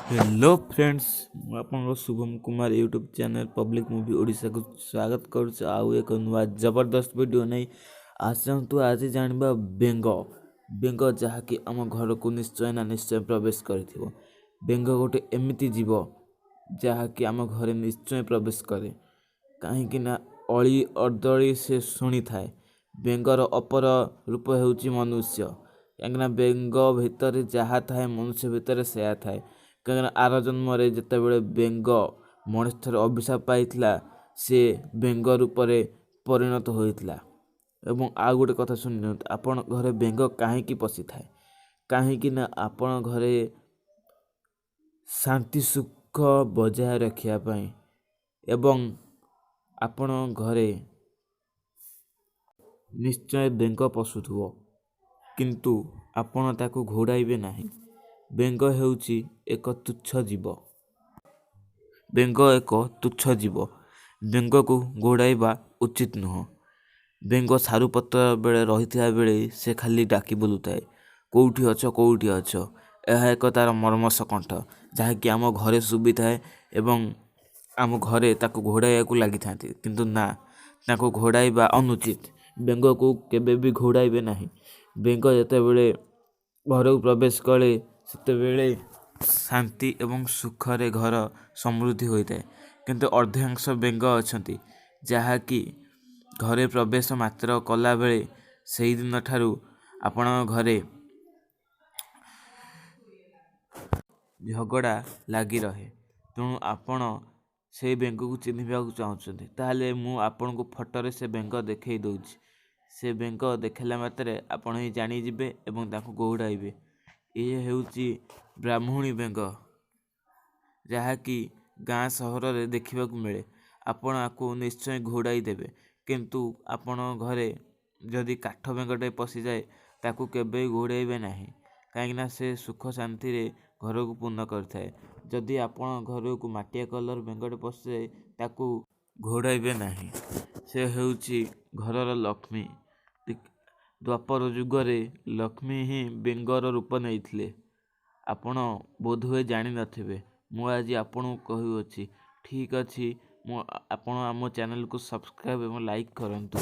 Hello friends, ମୁଁ ଆପଣଙ୍କ Shubham Kumar YouTube channel public movie ଓଡ଼ିଶାକୁ ସ୍ୱାଗତ କରୁଛି ଆଉ ଏକ ନୂଆ ଜବରଦସ୍ତ ଭିଡ଼ିଓ ନେଇ। ଆସନ୍ତୁ ଆଜି ଜାଣିବା ବେଙ୍ଗ। ବେଙ୍ଗ ଯାହାକି ଆମ ଘରକୁ ନିଶ୍ଚୟ ନା ନିଶ୍ଚୟ ପ୍ରବେଶ କରିଥିବ। ବେଙ୍ଗ ଗୋଟେ ଏମିତି ଜୀବ ଯାହାକି ଆମ ଘରେ ନିଶ୍ଚୟ ପ୍ରବେଶ କରେ, କାହିଁକି ନା ଅଳି ଅର୍ଦ୍ଦଳି ସେ ଶୁଣିଥାଏ। ବେଙ୍ଗର ଅପର ରୂପ ହେଉଛି ମନୁଷ୍ୟ, କାହିଁକିନା ବେଙ୍ଗ ଭିତରେ ଯାହା ଥାଏ ମନୁଷ୍ୟ ଭିତରେ ସେୟା ଥାଏ। କାହିଁକିନା ଆର ଜନ୍ମରେ ଯେତେବେଳେ ବେଙ୍ଗ ମଣିଷ ଠାରୁ ଅଭିଶାପ ପାଇଥିଲା, ସେ ବେଙ୍ଗ ରୂପରେ ପରିଣତ ହୋଇଥିଲା। ଏବଂ ଆଉ ଗୋଟେ କଥା ଶୁଣି ନିଅନ୍ତୁ, ଆପଣ ଘରେ ବେଙ୍ଗ କାହିଁକି ପଶିଥାଏ? କାହିଁକି ନା ଆପଣ ଘରେ ଶାନ୍ତି ସୁଖ ବଜାୟ ରଖିବା ପାଇଁ, ଏବଂ ଆପଣ ଘରେ ନିଶ୍ଚୟ ବେଙ୍ଗ ପଶୁଥିବ, କିନ୍ତୁ ଆପଣ ତାକୁ ଘଉଡ଼ାଇବେ ନାହିଁ। ବେଙ୍ଗ ହେଉଛି ଏକ ତୁଚ୍ଛ ଜୀବ। ବେଙ୍ଗ ଏକ ତୁଚ୍ଛ ଜୀବ। ବେଙ୍ଗକୁ ଘଉଡ଼ାଇବା ଉଚିତ ନୁହଁ। ବେଙ୍ଗ ସାରୁପତ୍ର ବେଳେ ରହିଥିବା ବେଳେ ସେ ଖାଲି ଡାକି ବୁଲୁଥାଏ, କେଉଁଠି ଅଛ, କେଉଁଠି ଅଛ? ଏହା ଏକ ତା'ର ମର୍ମସ କଣ୍ଠ, ଯାହାକି ଆମ ଘରେ ଶୁଭିଥାଏ ଏବଂ ଆମ ଘରେ ତାକୁ ଘଉଡ଼ାଇବାକୁ ଲାଗିଥାନ୍ତି। କିନ୍ତୁ ନା, ତାକୁ ଘଉଡ଼ାଇବା ଅନୁଚିତ। ବେଙ୍ଗକୁ କେବେ ବି ଘଉଡ଼ାଇବେ ନାହିଁ। ବେଙ୍ଗ ଯେତେବେଳେ ଘରକୁ ପ୍ରବେଶ କରେ, ସେତେବେଳେ ଶାନ୍ତି ଏବଂ ସୁଖରେ ଘର ସମୃଦ୍ଧି ହୋଇଥାଏ। କିନ୍ତୁ ଅର୍ଦ୍ଧାଂଶ ବେଙ୍ଗ ଅଛନ୍ତି ଯାହାକି ଘରେ ପ୍ରବେଶ ମାତ୍ର କଲାବେଳେ ସେଇଦିନ ଠାରୁ ଆପଣଙ୍କ ଘରେ ଝଗଡ଼ା ଲାଗି ରହେ। ତେଣୁ ଆପଣ ସେଇ ବେଙ୍ଗକୁ ଚିହ୍ନିବାକୁ ଚାହୁଁଛନ୍ତି, ତାହେଲେ ମୁଁ ଆପଣଙ୍କୁ ଫଟୋରେ ସେ ବେଙ୍ଗ ଦେଖାଇ ଦେଉଛି। ସେ ବେଙ୍ଗ ଦେଖିଲା ମାତ୍ରେ ଆପଣ ହିଁ ଜାଣିଯିବେ ଏବଂ ତାକୁ ଘଉଡ଼ାଇବେ। ଇଏ ହେଉଛି ବ୍ରାହ୍ମଣୀ ବେଙ୍ଗ, ଯାହାକି ଗାଁ ସହରରେ ଦେଖିବାକୁ ମିଳେ। ଆପଣ ଆକୁ ନିଶ୍ଚୟ ଘଉଡ଼ାଇ ଦେବେ। କିନ୍ତୁ ଆପଣ ଘରେ ଯଦି କାଠ ବେଙ୍ଗଟେ ପଶିଯାଏ, ତାକୁ କେବେ ଘଉଡ଼ାଇବେ ନାହିଁ, କାହିଁକିନା ସେ ସୁଖ ଶାନ୍ତିରେ ଘରକୁ ପୂର୍ଣ୍ଣ କରିଥାଏ। ଯଦି ଆପଣ ଘରକୁ ମାଟିଆ କଲର୍ ବେଙ୍ଗଟେ ପଶିଯାଏ, ତାକୁ ଘଉଡ଼ାଇବେ ନାହିଁ। ସେ ହେଉଛି ଘରର ଲକ୍ଷ୍ମୀ। ଦ୍ୱାପର ଯୁଗରେ ଲକ୍ଷ୍ମୀ ହିଁ ବେଙ୍ଗର ରୂପ ନେଇଥିଲେ, ଆପଣ ବୋଧହୁଏ ଜାଣିନଥିବେ। ମୁଁ ଆଜି ଆପଣଙ୍କୁ କହୁଅଛି। ଠିକ୍ ଅଛି, ମୁଁ ଆପଣ ଆମ ଚ୍ୟାନେଲକୁ ସବସ୍କ୍ରାଇବ୍ ଏବଂ ଲାଇକ୍ କରନ୍ତୁ।